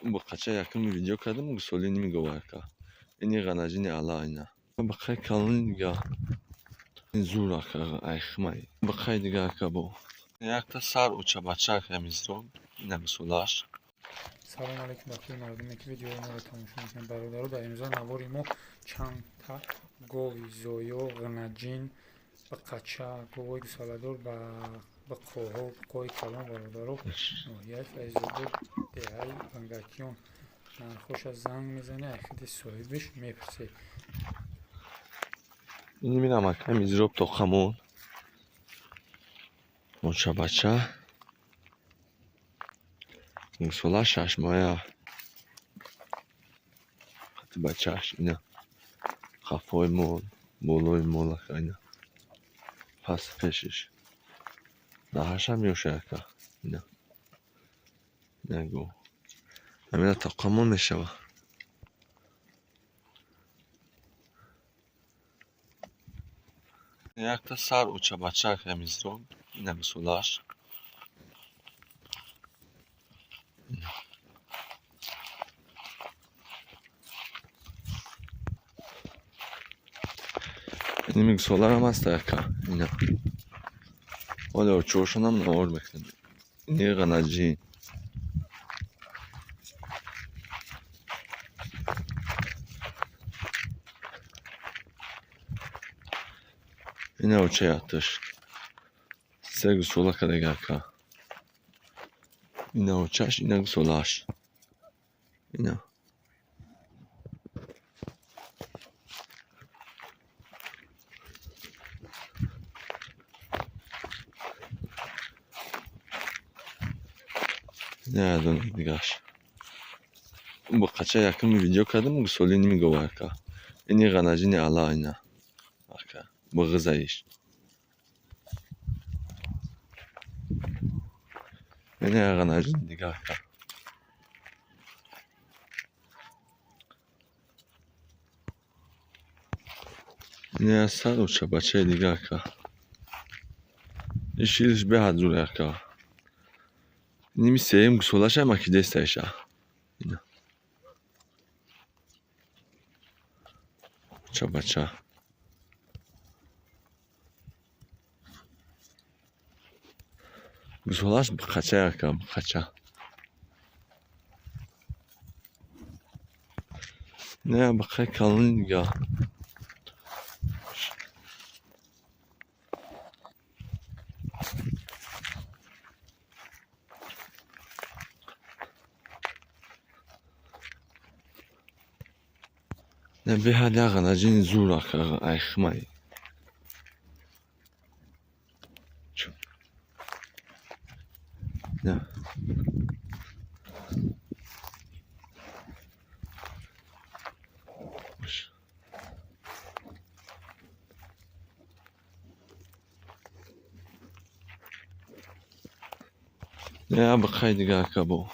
Бақача якум видео кардам, гусоли ними гова ака. Ини ғанаҷини ала ина. Бақай калони дига. Зур ака, айхмай. Бақай дига ака бо. Якта сар уча бача ака мизроб. Ина гусолаш. Салом алейкум ба кулли мардуме, ки видеои моро тамошо мекунед. Бародаро, дар имрӯза навори мо чандта гови зоё, ғнаҷин, бақача, говои гусаладор ба биқоҳо, биқоҳои калон, бародаро, ноҳияи Файзобод, деҳаи Бангакиён. Нархоша занг мезанед, айхиди соҳибиш мепурсед. Ини мирам ака мизроб то қамон. Уча бача. Гусола 6 моҳа. Қати бачааш ина. Қафои мол, болои мол ака ина. Пас пешиш. Даҳашам ёша ака. Ина. Ина гов. Ҳамина то қамон мешава. Якта сар уча бача ака мизроб. Ина гусолааш. Иними гусоларам аст ака. Ина. Ҳоло очоашонам навор мекунем. Ини ғанаҷин. Ина очаи атташ. Се гусола кардага ака. Ина очаш, ина гусолааш. Ина. Ина ядона дигаш. Бақача якум видео кардам, гусоли ними гова ака. Ини ғанаҷини ала ина. Ака. Бағизаиш. Ина ғанаҷини дига ака. Ина сар уча бачаи дига ака. Ин шириш беҳад зур ака. Ними сеюм гусолаша макидестаиша. Ина. Уча бача. Гусолаш бақача ака, бақача. Ина бақаи калони дига. Ина беҳад як ғанаҷини зур ака, айхмай. Ина. Ина бақаи дига ака бо.